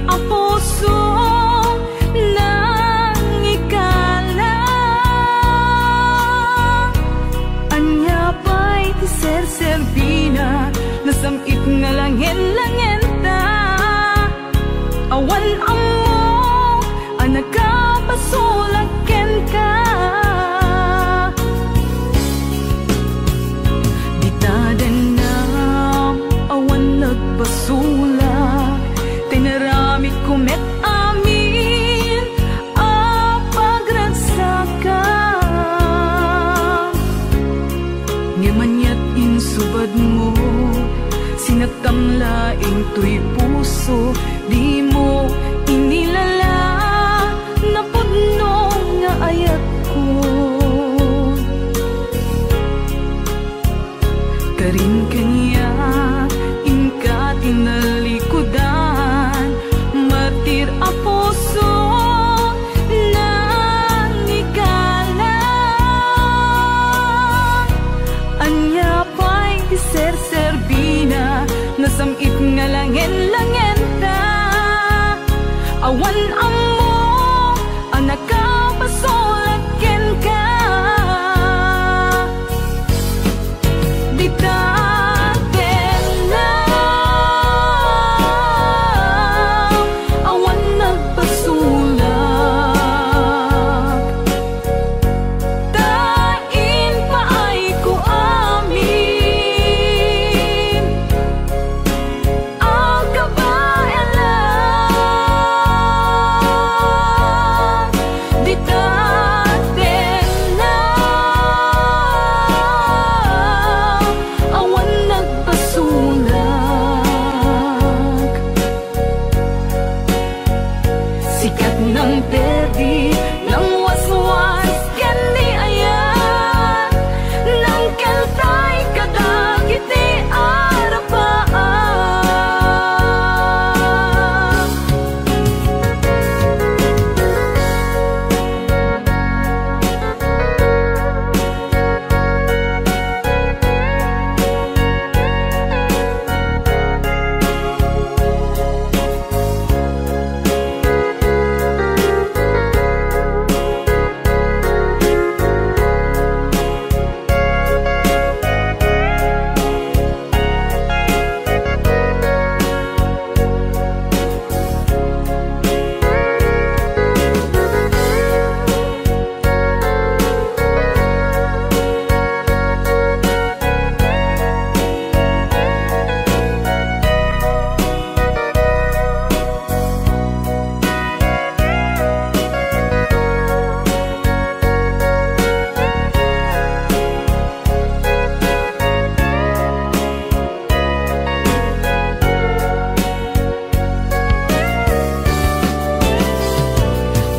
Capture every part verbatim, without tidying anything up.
a puso nangikala. Ania pay ti serserbina, nasam-it nga langen-langenta. Awan ammok a nakapasulak kenka. Dita dennam, awan nagpasulak, tinaramidko met amin a pagragsakam. Ngem aniat insubadmo, sinaktam laeng toy puso, dimo inilala, napudno nga ayatko. Karin kaniak, inka ti nalikudan, martir a puso, nangikala. Ania pay ti serserbina, nasam-it nga langen-langenta. Awan ammok a nakapasulak kenka. Dita dennam, awan nagpasulak. Ta impaayko amin a kabaelan. Dita dennam, awan nagpasulak. Sikat nang perdi, nang waswas ken ni ayat, nang keltay kadagiti arapaak.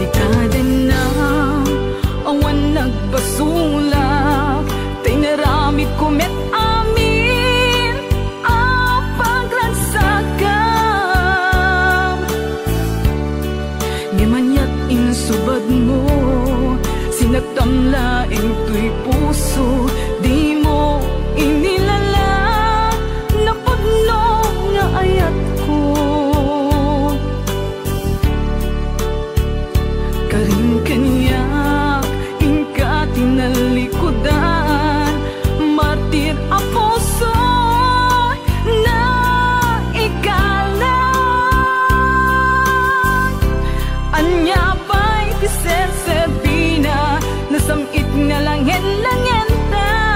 Dita dennam, awan nagpasulak, ta inaramidko met amin a pagragsakam. Ngem aniat insubadmo, sinaktam laeng toy puso, dimo inilala, napudno nga ayatko. Karin kaniak, inka ti nalikudan, martir a puso, naikalang. Ania pay ti serserbina, nasam-it nga langen-langenta.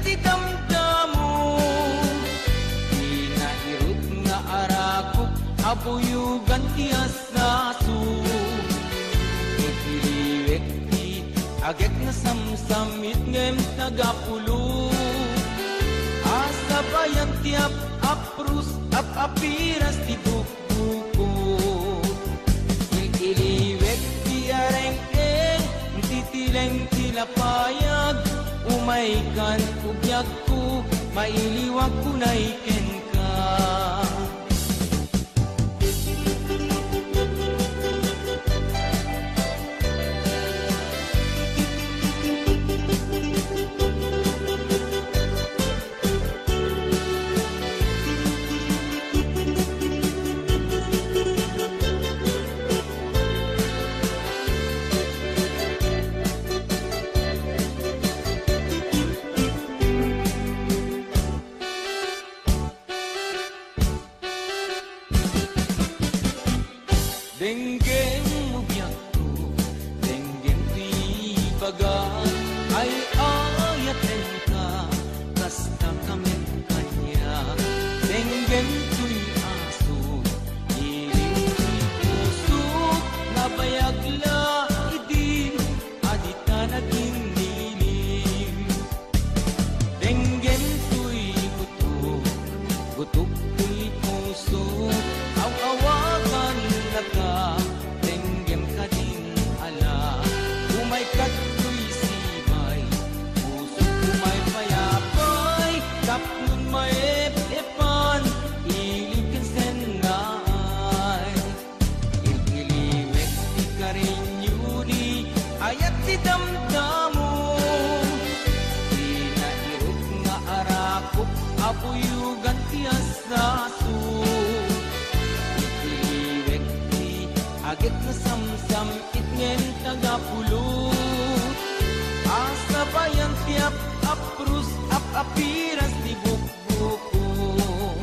ti damdamo. Ti nairut nga arakop a buyogan ti assaso. Iliwek ti agek nga samsamit ngem tagapulo. Asabayan ti ap-aprus, ap-apiras ti buk- Bukod. Il-iliwek ti areng-eng, titileng ti lapayag, umaykan ubiagko, mailiwak unay kenka. Denggem mo biagko, denggem ti ibaga, ay-ayatenka, kasta ka met kaniak. Denggem toy aso, ilim ti pusok, nabayag la idi a dita nagin-ilim. Denggem toy gutok, gutok toy puso, aw-awagannaka, denggem kadin ala. Umayka toy sibay, pusok umaypayapay, tapnon maep-epan, ilim ken sennaay. Iliwek ti karinyoni, ayat ti damdamo. Ti nairut nga arakop a buyogan ti assaso. Iliwek ti agek nga samsam-it ngem tagapulot. Asabayan ti ap-aprus, ap-apiras ti bukbukot.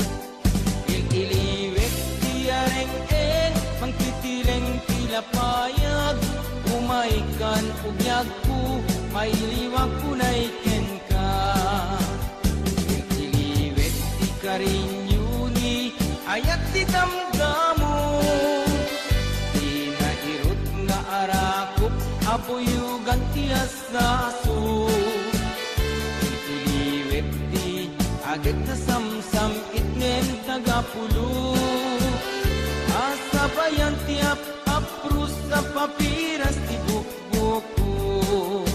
Il-iliwek ti areng-eng, mangtitileng ti lapayag, umaykan ubiagko, mailiwak unay kenka. Il-iliwek ti karinyoni, ayat ti damdamo. Ti nairut nga arakop a buyogan ti assaso. Iliwek ti agek nga samsam-it ngem tagapulot. Asabayan ti ap-aprus, ap-apiras ti bukbukot.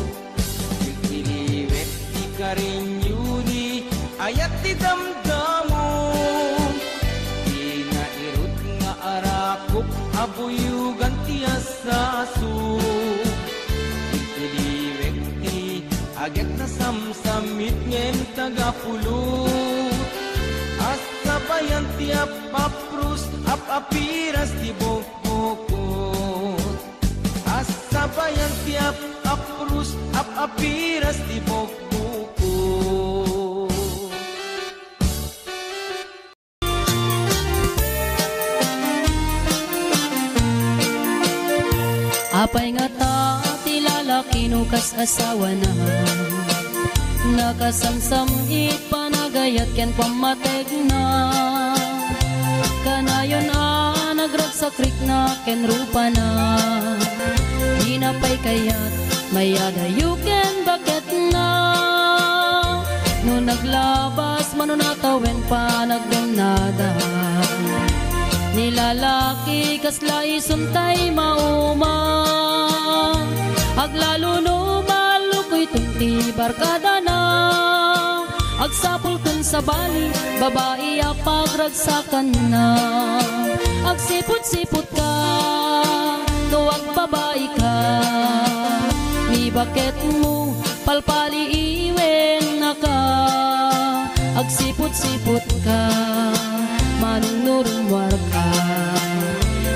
Iliwek ti karinyoni, ayat ti damdamo. Ti nairut nga arakop a buyogan ti assaso. Iliwek ti agek nga samsam-it ngem tagapulot. Asabayan ti ap-aprus, ap-apiras ti bukbukot. Asabayan ti ap-aprus, ap-apiras ti bukbukot. Apay ngata ti lalaki no kas asawana? Nakasamsam-it panagayat ken pammategna. Kanayon a nagragsak rikna ken rupana. Dina pay kayat mayadayo ken baketna. No naglabas mano natawen panagdennada. Ni lalaki kasla isun tay mauma. Aglalo no mallukoy ti barkadana. Agsapul ken sabali, babai a pagragsakanna. Agsiput-siputka, no agbabaika. Ni baketmo, palpaliiwennaka. Agsiput-siputka, manungnurummuarka.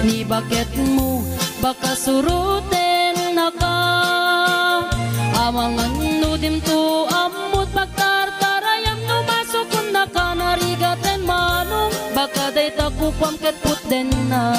Ni baketmo, bakasurutennaka. Amangan no dimto ammot pagtartarayam no masukonnaka narigaten manong baka dayta kukuam ket putdenna.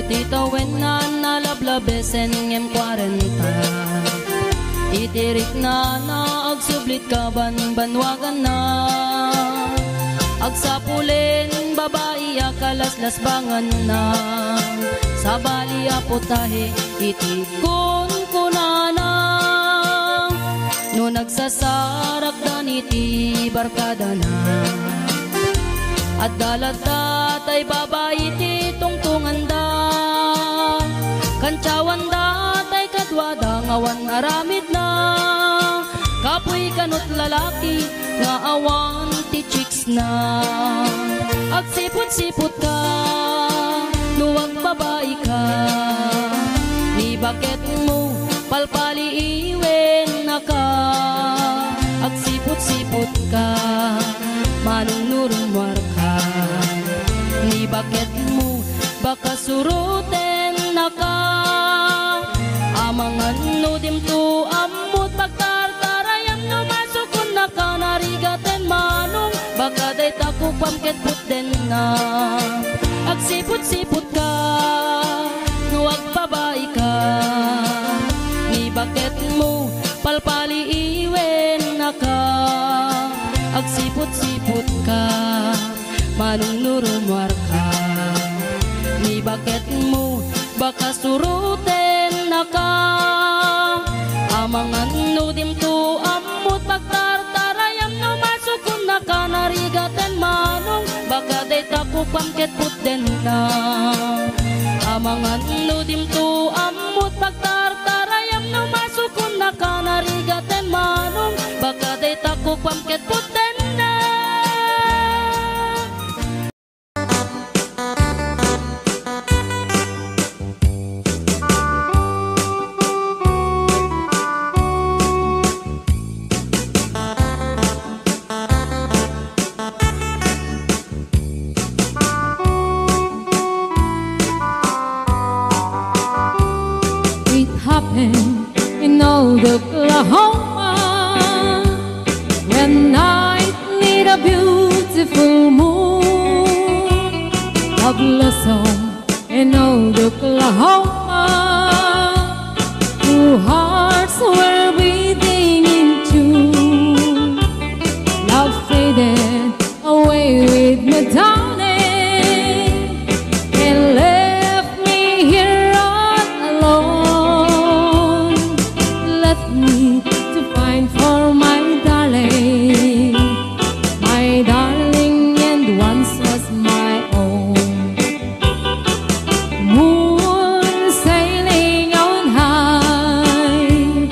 Ti tawenna, nalablabesen ngem kuarenta. Iti riknana, agsublit kabanbanwaganna. Agsapulen babai a kalaslasbanganna. Sabali a putahe iti kunkunana. No nagsasarakdan iti barkadana, adda latta tay babai ti tungtunganda. Kantiawanda tay kaduada nga awan aramidna. Kapuy kano't lalaki nga awan ti chicks na. Agsiput-siputka no agbabaika. Ni baketmo, palpaliiwennaka. Agsiput-siputka, manungnurumwarka. Ni baketmo, baka surutennaka. Amangan no dimto ammot pagtartarayam no masukonnaka narigaten manong. Baka dayta kukuam ket putdenna. Agsiput-siputka no agbabaika. Ni baketmo, palpaliiwennaka. Agsiput-siputka, manungnurumwarka. Ni baketmo, baka surutennaka. Amangan no dimto ammot pagtartarayam no masukonnaka narigaten manong. Baka dayta kukuam ket putdenna. Amangan no dimto ammot pagtartarayam no masukonnaka narigaten manong. Baka dayta kukuam ket putdenna. It happened in old Oklahoma, when night lit a beautiful moon. Love blossom in old Oklahoma, two hearts were beating in tune. Love faded away with my darling and left me here all alone. Left me to find for my darling, my darling and once was my own. Moon sailing on high,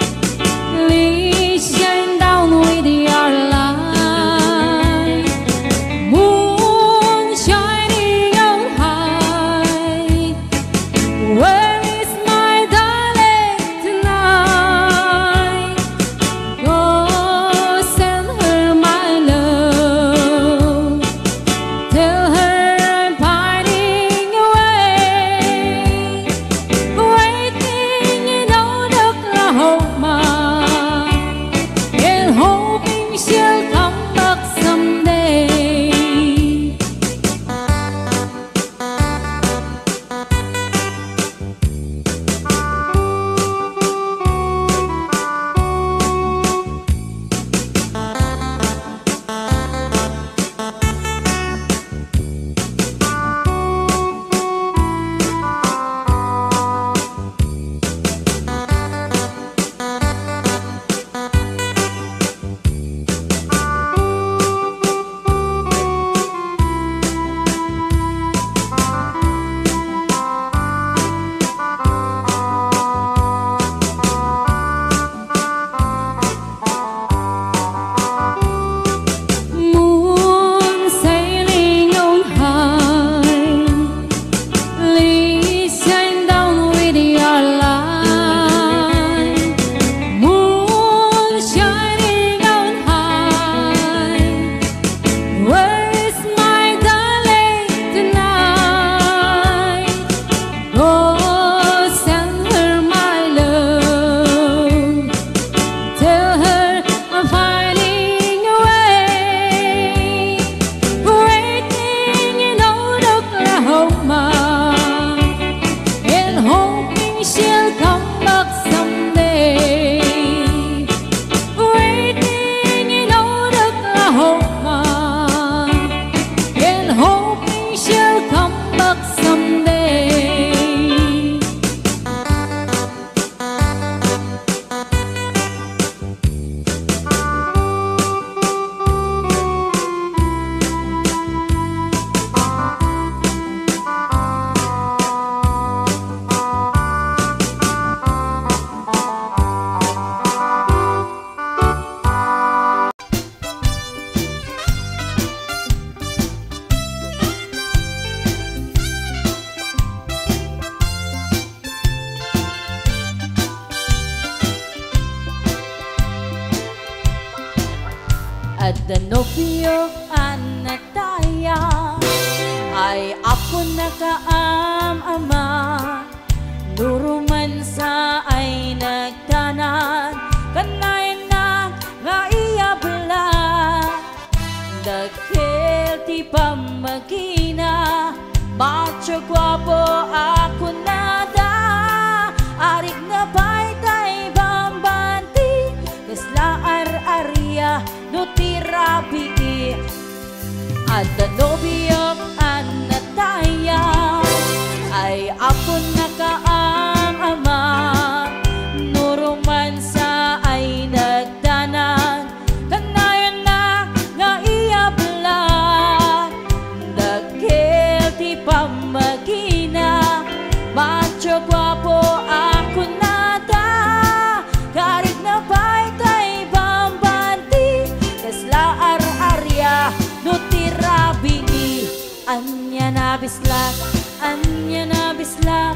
Danubio a nataya ay aponna kaam-ama, nurumansa ay nagdanag, kanayannak nga iyabla. Dakkel ti pammagina, macho guapo a kunada, arigna pay tay bambanti, kasla ar-aria no ti rabii. Adda nobiok a nataya ay aponna kaam-ama, nurumansa ay nagdanag, kanayannak nga iyabla. Dakkel ti pammagina, macho guapo a kunada, karigna pay tay bambanti, kasla ar-aria no ti rabii. Ania nabislak, ania nabislak,